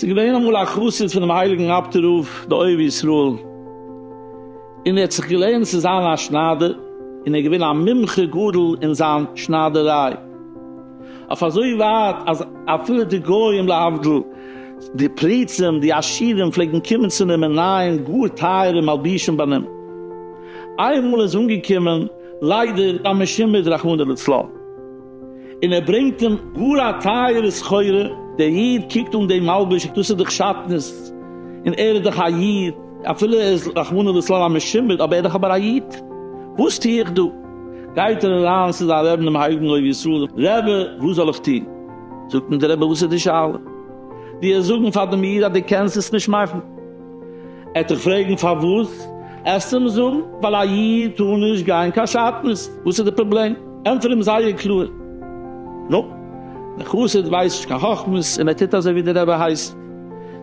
ס'איז געווען אמאל א חסיד פונעם הייליגן אפטער רב די אוהב ישראל, און ער האט זיך געלערנט צו זיין א שניידער, און ער איז געווען א מומחה גדול אין זיין שניידעריי, אויף אזוי ווייט אז אפילו די גויים להבדיל, די פריצים, די עשירים פלעגן קומען צו אים און נייען גאר טייערע מלבישים ביי אים. איינמאל איז אנגעקומען ליידער א משומד רחמנא לצלן, און ער ברענגט אים גאר א טייערע סחורה, דער איד קוקט אן דעם מלבוש, דאס איז דאך שעטנז, און ער איז דאך א איד, אפילו ער איז רחמנא לצלן א משומד, אבער ער איז דאך אבער א איד, וואס טו איך דא? גייט ער אריין צו זיין רבי'ן דעם הייליגן אוהב ישראל, רבי וואס זאל איך טון? זאגט אים דער רבי וואס איז די שאלה? דו וועסט זאגן פאר דעם איד אז דו קענסט עס נישט מאכן, ער וועט דיך פרעגן פארוואס, עסט אים זאגן ווייל א איד טאר נישט גיין קיין שעטנז, וואס איז די פראבלעם? ענטפער אים זייער קלאר, נו, דער חסיד ווייסט נישט קיין חכמות און ער טוט אזוי ווי דער רבי הייסט.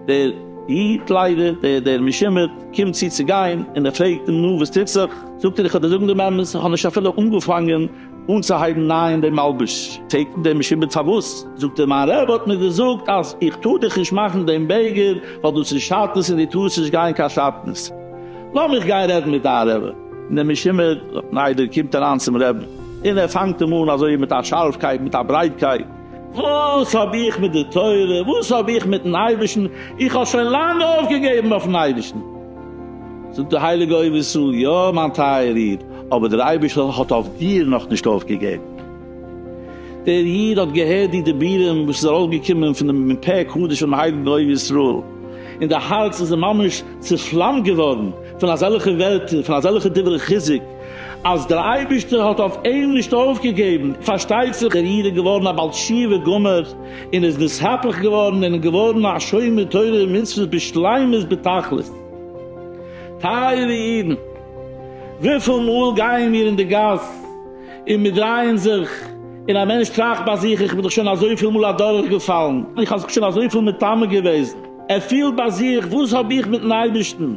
דער איד ליידער, דער דער משומד, קומט צו צו גיין און ער פרעגט אים, נו, וואס טוט זיך? זאגט ער, איך וועל דיר זאגן דעם אמת, איך האב נישט אפילו אנגעפאנגען אנצוהייבן נייען דעם מלבוש. פרעגט אים דער משומד פארוואס? זאגט ער, מיין רבי האט מיר געזאגט אז איך טאר דיך נישט מאכן דעם בגד, ווייל דאס איז שעטנז און דו טארסט נישט גיין קיין שעטנז. לאמיך גיין רעדן מיט דיין רבי. און דער משומד ליידער קומט אריין צום רבי'ן, און ער פאנגט אים אן אזוי מיט א שארפקייט, מיט א ברייטקייט, וואס האב איך מיט די תורה, וואס האב איך מיטן אייבערשטן, איך האב שוין לאנג אויפגעגעבן אויפן אייבערשטן. זאגט דער הייליגער אוהב ישראל, יא מיין טייער איד, אבער דער אייבערשטער האט אויף דיר נאכנישט אויפגעגעבן. דער איד האט געהערט די דיבורים וואס איז ארויסגעקומען פון דעם פה קדוש פונעם הייליגן אוהב ישראל, און די הארץ איז אים ממש צופלאמט געווארן פון אזעלכע ווערטער, פון אזעלכע דברי חיזוק, אז דער אייבערשטער האט אויף אים נישט אויפגעגעבן. פארשטייט זיך דער איד איז געווארן א בעל תשובה גמור, און איז נתהפך געווארן און געווארן א שומר תורה ומצוות בשלימות בתכלית. טייערע אידן, וויפיל מאל גייען מיר אין די גאס און מיר דרייען זיך, און א מענטש טראכט ביי זיך, איך בין דאך שוין אזויפיל מאל אדורכגעפאלן, איך האב זיך שוין אזויפיל מטמא געוועזן, ער פילט ביי זיך, וואס האב איך מיטן אייבערשטן?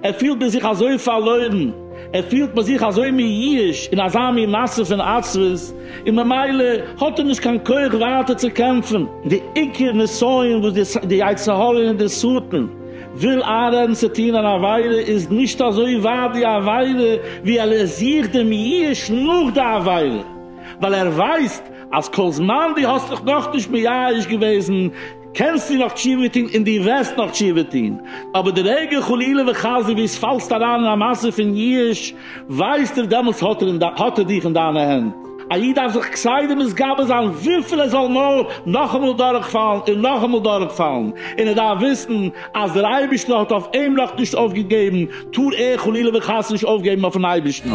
ער פילט ביי זיך אזוי פארלוירן, ער פילט ביי זיך אזוי מיואש, אין אזא מין מצב פון עצבות, און ממילא האט ער נישט קיין כח ווייטער צו קעמפן. די עיקר נסיון וואס די יצר הרע און די שטן וויל איינרעדן צו טון אן עבירה איז נישט אזוי ווייט די עבירה ווי ער זוכט דעם ייאוש נאך די עבירה, ווייל ער ווייסט אז כל זמן דו האסט דיך נאכנישט מייאש געוועזן קענסטו נאך תשובה טון און דו וועסט נאך תשובה טון, אבער די רגע חלילה וחס דו וועסט פאלסט אריין אין א מצב פון ייאוש, ווייסט ער דעמאלטס האט ער דיך אין דיינע הענט. א איד דארף זיך כסדר מתגבר זיין וויפיל ער זאל נאר נאכאמאל דורכפאלן און נאכאמאל דורכפאלן, און ער דארף וויסן אז דער אייבערשטער האט אויף אים נאכנישט אויפגעגעבן, טאר ער חלילה וחס נישט אויפגעבן אויפן אייבערשטן.